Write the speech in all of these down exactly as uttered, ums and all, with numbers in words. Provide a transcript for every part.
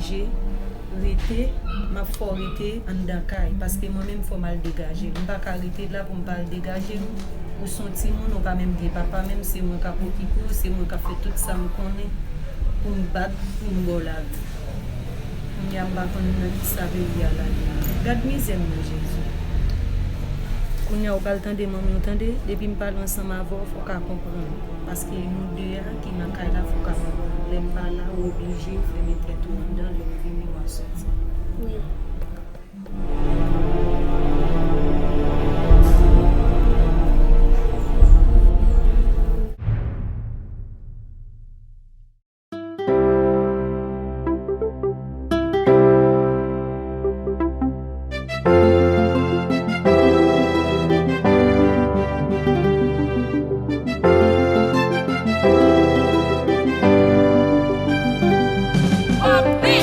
Rete, m ap fè w rete anndan kay, paske mwen menm fò m al degaje m. M pa ka rete la pou m pa al degaje m. Ou se yon timoun, ou pa menm gen papa menm, se mwen k ap okipe w, se mwen k ap fè tout sa m konnen pou m bat, pou m ba w lavi. Kounye a m pa konn nan kisa peyi a l ale. Gad mizè m nan, Jezi. Kounye a ou pral tande manmi w tande, depi m pale ansanm avè w, fò w ka konprann. Paske nou de a ki nan kay la, fò w ka konprann. Lè m pa la, ou oblije fèmen tèt ou anndan, lè m vini, w a soti. Wi.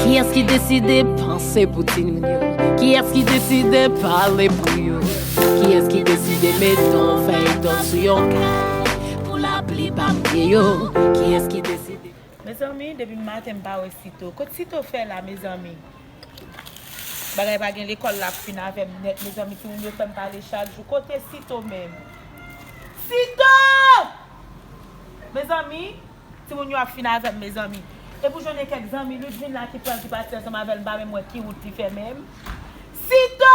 Kiyès ki deside panse pou timoun yo? Kiyès ki deside pale pou yo? Kiyès ki deside met yon fèy dòk sou yon kay pou lapli pa mouye yo? Kiyès ki deside? Mezanmi, depi maten m pa wè Sito. Kot Sito fè la, mezanmi? Bagay pa gen lekòl, l ap fin avè m nèt, mezanmi. Timoun yo fè m pale chak jou. Kote Sito menm? Sito! Mezanmi, timoun yo ap fin avè m, mezanmi. E pou jwenn kèk zanmi Ludvin la ki pran, ki pati ansanm avè l, m pa menm wè ki wout li fè menm. Sito!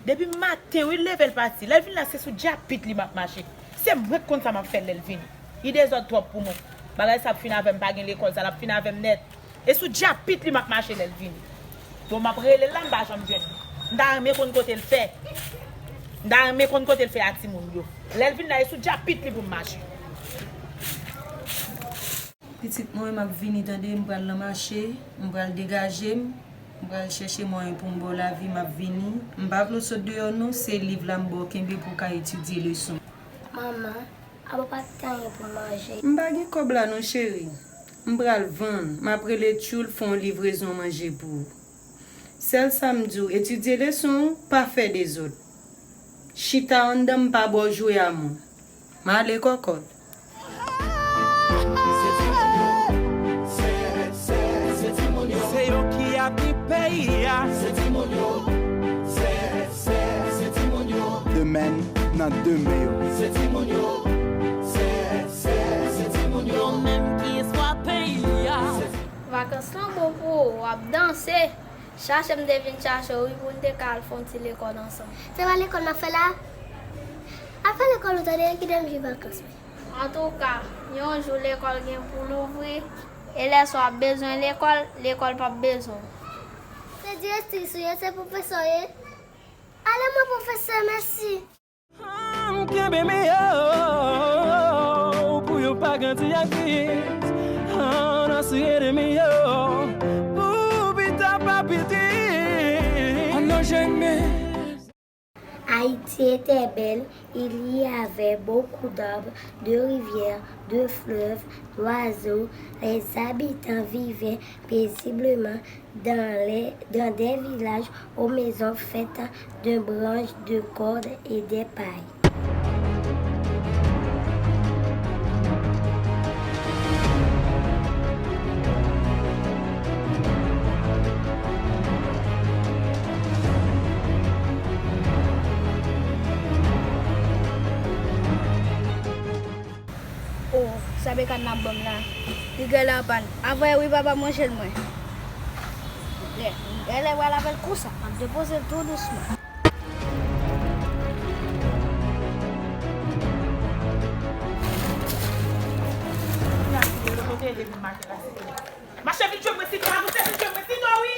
Depi maten, wi, l leve l pati. Lè l vin la, se sou djapit li m ap mache. Se mwen k konn sa m ap fè l lè l vini. Li dezòd twòp pou mwen. Bagay sa ap fin avè m, pa gen lekòl, sa l ap fin avè m nèt. E sou djapit li m ap mache lè l vini. Bon, m ap rele l la, m pa janm jwenn li. M ta renmen konn kote l fè. M ta renmen konn kote l fè a timoun yo. Lè l vin la, e sou djapit li pou m mache. Pitit mwen, m ap vini tande, m pral nan mache, m pral degaje m, m pral chèche mwayen pou m ba w lavi, m ap vini. M pa vle w sot deyò non, se liv la m ba w kenbe pou w ka etidye leson. Manman, apa w pa t gen anyen pou manje? M pa gen kòb la non cheri. M pral vann, m ap rele tchoul fè yon livrezon manje pou ou. Sèl sa m di w, etidye leson w, pa fè dezòd. Chita anndan m pa ba w jwe a mwen. M ale kòkòt. Se yo ki api peyi a. Se timoun yo. Se, se, se timoun yo. Demen nan de men yo. Se timoun yo. Se, se, se timoun yo. Yo menm ki espwa peyi a. Vakans lan bon pou ou, w ap danse. Chache m te vin chache w wi pou n te ka al fè yon ti lekòl ansanm. Se pa lekòl m ap fè la? Afè lekòl ou tande, kite m jwi vakans mwen. Antouka, yon jou lekòl gen pou louvri, e lè sa w ap bezwen lekòl, lekòl p ap bezwen w. Se direktris ou ye, se pwofesè w ye? Ale mwen pwofesè, mèsi. Ann kenbe men yo pou yo pa grandi ak vis. Ann asire de men yo pou pita pa piti. Ann nan jèn men. Haïti était belle, il y avait beaucoup d'arbres, de rivières, de fleuves, d'oiseaux. Les habitants vivaient paisiblement dans, les, dans des villages aux maisons faites de branches, de cordes et de paille. O, sa Bekan ap ban m la, li genlè an pàn. Avè wi papa manje l mwen. Lè, genlè pral avè l konsa, m ap depoze l tou dousman. Mache vin jwenn mwen Sito, avanse vin jwenn mwen Sito wi.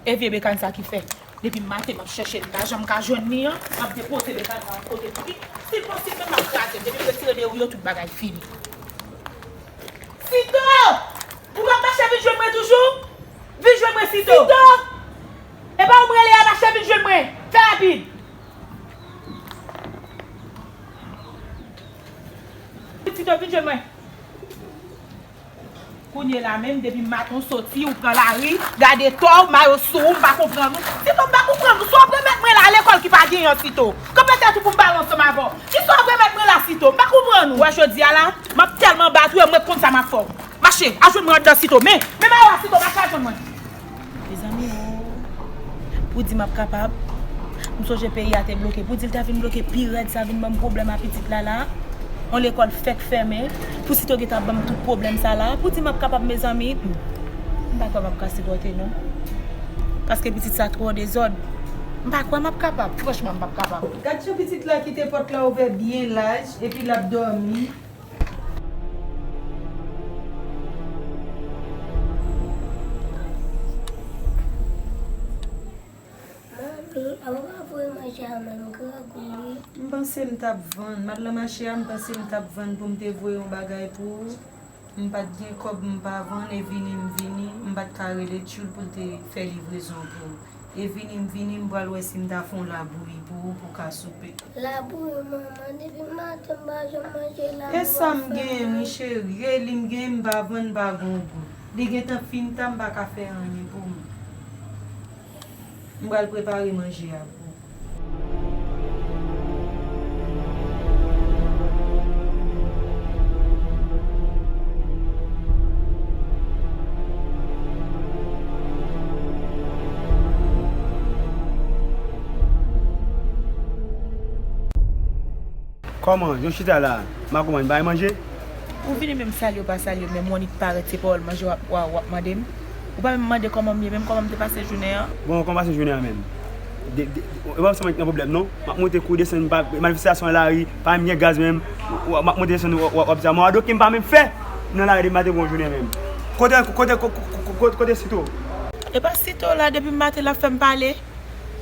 E vye Bekan sa ki fè, depi maten m ap chèche l, m pa janm ka jwenn li an, m ap depoze Bekan sa yon kote pou li. Si l posib menm m ap kraze l, depi m retire de ou yo tout bagay fini. Sito! Ou p ap mache vin jwenn mwen toujou? Vin jwenn mwen Sito! Sito! E pa ou m rele a, mache vin jwenn mwen! Fè rapid! Sito, vin jwenn mwen! Kounye la menm, depi maten w soti, ou pran lari, gade tò w, mayo sou ou, m pa konprann ou. Sito, m pa konprann ou. Si w ap remèt mwen la, lekòl ki pa genyen an, Sito. Kanpe tèt ou pou m pale ansanm avè w. Kisa w ap remèt mwen la, Sito? M pa konprann ou. Ou wè jodi a la, m ap tèlman bat ou, e mwen k konn sa m ap fè w. Mache, al jwenn mwen anndan, Sito. Men, men mayo a, Sito, mache al jwenn mwen. Pou di m ap kapab. M sonje peyi a te bloke. Pou di l ta vin bloke pi rèd, sa vin ban m pwoblèm a pitit la la. On lekòl fèk fèmen. Pou Sito gentan ban m tout pwoblèm sa la. Pou di m ap kapab, mezanmi. Hmm. M pa kwè m ap ka sipòte non. Paske pitit sa twò dezòd. M pa kwè m ap kapab. Franchman, m p ap kapab. Gad jan pitit la kite pòt la ouvè byen laj, epi l ap dòmi. Manmi, a w pa voye manje a menm grangou wi. M panse m t ap vann. M al nan mache a, m panse m t ap vann pou m te voye yon bagay pou ou. M pa t gen kòb, m pa vann, e vini m vini, m pa t ka rele Tchoul pou l te fè livrezon pou ou. E vini m vini, m pral wè si m ta fè yon labouyi pou ou, pou w ka soupe. Labouyi, manman, depi maten m pa janm manje labouyi. E sa m genyen, wi, cheri. E li m genyen, m pa vann, m pa gen yon goud. Li gentan fin ta, m pa ka fè anyen pou mwen. M pral prepare manje a pou ou. Kòman, jan w chita la, m pa konprann, pa gen manje? Ou vini menm salye w pa salye m, menm w annik parèt, se pawòl manje w ap, w ap, w ap mande m. Ou pa menm mande kòman m ye, menm kòman m te pase jounen an. Bon, kòman w pase jounen an menm? De, de, e pa w sanble nan pwoblèm non. M ap monte kou desann, m pa, manifestasyon nan lari, pa menm gen gaz menm. W, w, m ap monte desann, w, w, w ap di sa. Mwen, adoke m pa menm fè nan lari depi maten pou yon jounen menm. Kote, kote, ko-, ko-, ko-, ko-, kote Sito? E pa Sito la, depi maten l ap fè m pale.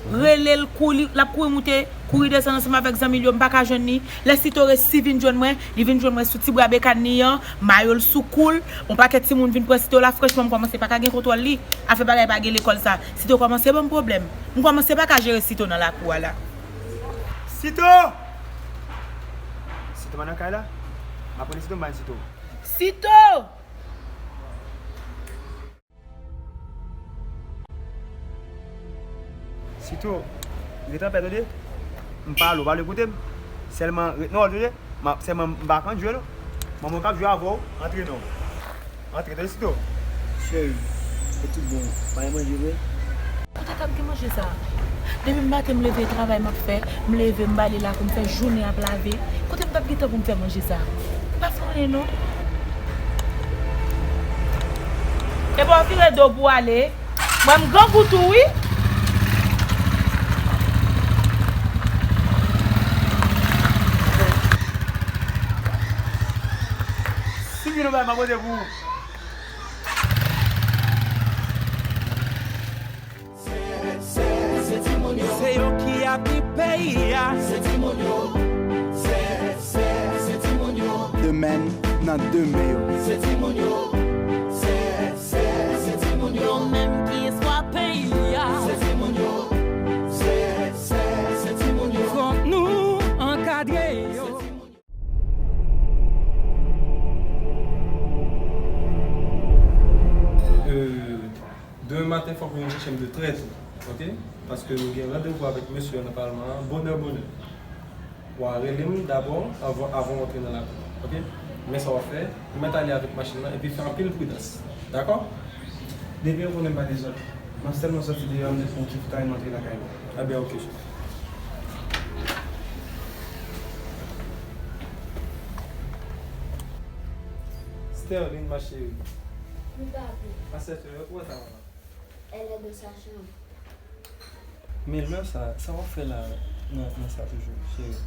Rele l, kouri, l ap kouri moute, kouri desann ansanm avèk zanmi l yo, m pa ka jwenn li. Lè Sito resi vin jwenn mwen, li vin jwenn mwen sou ti bra bekàn li an, mayo l sou kou l, yon pakèt timoun vin pran Sito la, franchman, m kòmanse pa ka gen kontwòl li. Afè bagay pa gen lekòl sa. Sito kòmanse ban m pwoblèm. M kòmanse pa ka jere Sito nan lakou a la. Sito! Sito pa nan kay la? M ap rele Sito, m pa jwenn Sito. Sito! Sito, ret anpè tande. M pale w, pale koute m. Sèlman ret nan wòl tande. M ap, sèlman m pa konn jwe non. Manman w k ap jwe avè w. Antre non. Antre tande Sito. Cheri, e tout bon. Pa gen manje vre? Kote k ap gen manje sa? Depi maten m leve e travay m ap fè. M leve m bale lakou m fè jounen ap lave. Kote m t ap gen tan pou m fè manje sa? M pa fè anyen non. Epa w vire do pou w ale. Mwen m grangou tou wi. Si m gen yon bagay m ap pote pou ou. Se yo ki avni peyi a. Se timoun yo. Se, se, se timoun yo. Demen nan de men yo. Se timoun yo. Se, se, se timoun yo. Yo menm ki espwa peyi a. Se timoun yo. Se, se, se timoun yo. Fòk nou ankadre yo. Euh, demen maten, fòk ou vin chèche m de trè to, oke? Paske nou gen randevou avèk mesye a nan palman an, bonè, bonè. W a rele m dabò, avan, avan w antre nan lakou, oke? Men sa w ap fè, ou mèt ale avèk machin nan, epi fè anpil pridans, dakò? Depi yo konnen m pa dezòd, m ap sèlman sòti deyò, m di pou ki ta m antre lakay mwen. Ebyen, oke, chèf. Sterline, ma chérie. Oui, papi. À cette heure, où est ta maman? Elle est dans sa chambre. Men lè sa, sa w ap fè la nan, nan sa toujou, cheri?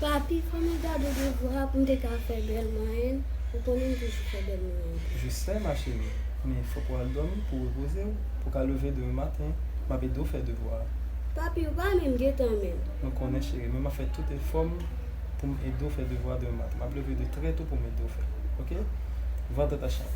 Papi, fò m gade devwa pou m te ka fè bèl mwayen. Ou konnen m toujou fè bèl mwayen. Je sais, ma chérie, men fòk w al dòmi pou w repoze w, pou w ka leve demen maten. M ap ede w fè devwa a. Papi, ou pa menm gen tan menm. Mwen konnen, cheri, men m ap fè tout efò m pou m ede w fè devwa demen maten. M ap leve de trè to pou m ede w fè. Oke? Va dans ta chambre.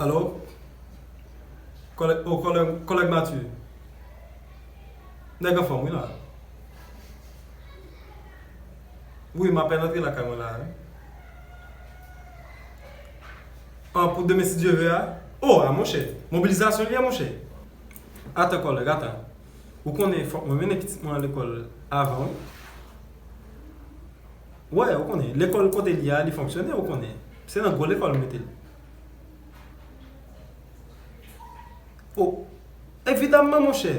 Alo? Kòlèg, o, kòlèg, kòlèg Matye. Nèg anfòm, wi, la. Wi, m apèn antre lakay mwen la, wi. An, pou demen, si Dye vle a? O, a, monchè. Mobilizasyon li ye, monchè. Atan, kòlèg, atan. Ou konnen, fòk mwen mennen pitit mwen lekòl avan, wi. Wè, ou konnen, lekòl kote l ye a, li fonksyone, ou konnen. Se nan gwo lekòl yo mete l. O, evidamman, monchè.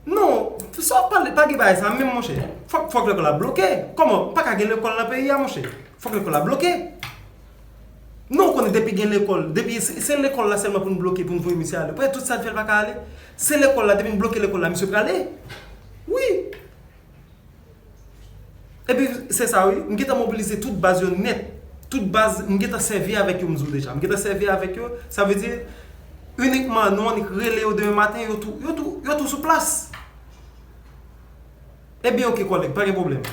Non, sa w ap pale, pa gen bagay sa menm, monchè. Fòk, fòk lekòl la bloke. Kòman? Pa ka gen lekòl nan peyi a, monchè. Fòk lekòl la bloke. Non, ou konnen depi gen lekòl, depi se, se lekòl la sèlman pou n bloke, pou n voye misye ale. Pou tout sa n fè, l pa ka ale. Se lekòl la, depi n bloke lekòl la, misye prale. Wi. Epi, se sa wi, m gentan mobilize tout baz yo nèt. Tout baz, m gentan sèvi avèk yo, m di w deja. M gentan sèvi avèk yo, sa vle di, inikman, nou annik rele yo demen maten, yo tou, yo tou, yo tou sou plas. Ebyen, oke, kòlèg, pa gen pwoblèm.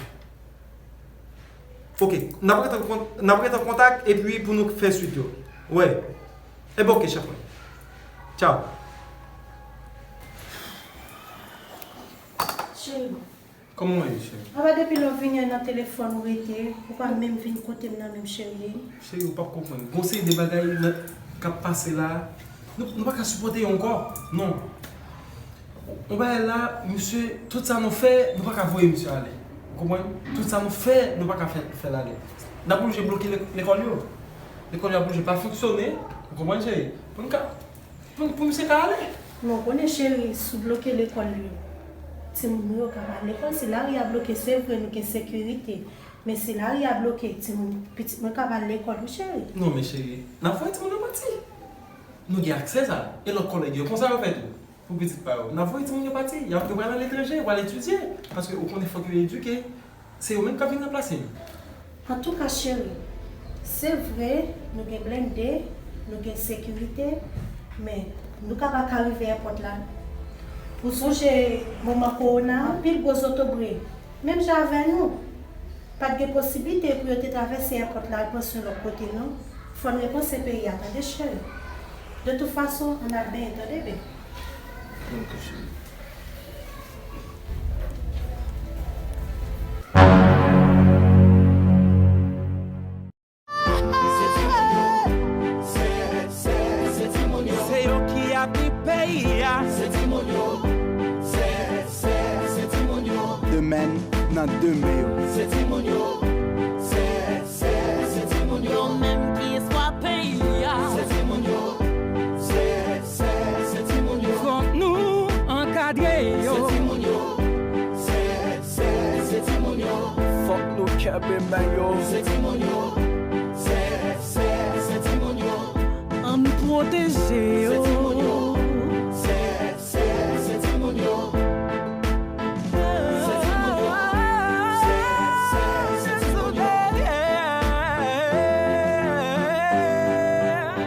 Oke, n ap ret an kon-, n ap ret an kontak, epi pou nou fè swit yo. Wè. Ebyen, oke, chèf mwen. Tchaw. Cheri. Kòman w ye, cheri? Apa depi lè w vini an nan telefòn ou rete, ou pa menm vin kote m nan menm, cheri. Cheri, ou p ap konprann. Gon seri de bagay nan, k ap pase la, nou, nou pa ka sipòte yo ankò. Non. Yon bagay la, misye, tout sa nou fè, nou pa ka voye misye ale. Ou konprann? Tout sa nou fè, nou pa ka fè, fè l ale. N ap oblije bloke lek-, lekòl yo. Lekòl yo ap oblije pa fonksyone. Ou konprann, cheri? Pou n ka Pou, pou misye ka ale. Men w konnen, cheri, si w bloke lekòl yo, timoun mwen yo ka pa al lekòl. Si lari a bloke, se vre, nou gen sekirite. Men si lari a bloke, timoun, pitit mwen ka pa al lekòl, wi, cheri. Non, men cheri, n ap voye timoun yo pati. Nou gen aksè sa. E lòt kòlèg yo, konsa yo fè tou. Pou pitit pa yo. N ap voye timoun yo pati. Y ap, yo pral aletranje, yo pral etidye. Paske ou konnen fòk yo edike. Se yo menm k ap vin ranplase m. Antouka, cheri, se vre, nou gen blende, nou gen sekirite, men nou ka pa ka rive èpòt la. Ou sonje moman kowona, anpil gwo zotobre, menm jan avè nou, pa t gen posiblite pou yo te travèse èpòt la al panse yon lòt kote, non. Fò n repanse peyi a, tande, cheri. De tout fason, ann al benyen, tande, bebe. Ok, cheri. Se yo ki abri peyi a. Se timoun yo. Se, se, se timoun yo. Demen nan de men yo. Se timoun yo. Se, se, se timoun yo. Yo menm ki espwa peyi a. Se timoun yo. Se, se, se timoun yo. Fòk nou ankadre yo. Se timoun yo. Se, se, se timoun yo. Fòk nou kenbe men yo. Se timoun yo. Se, se, se timoun yo. Ann pwoteje yo.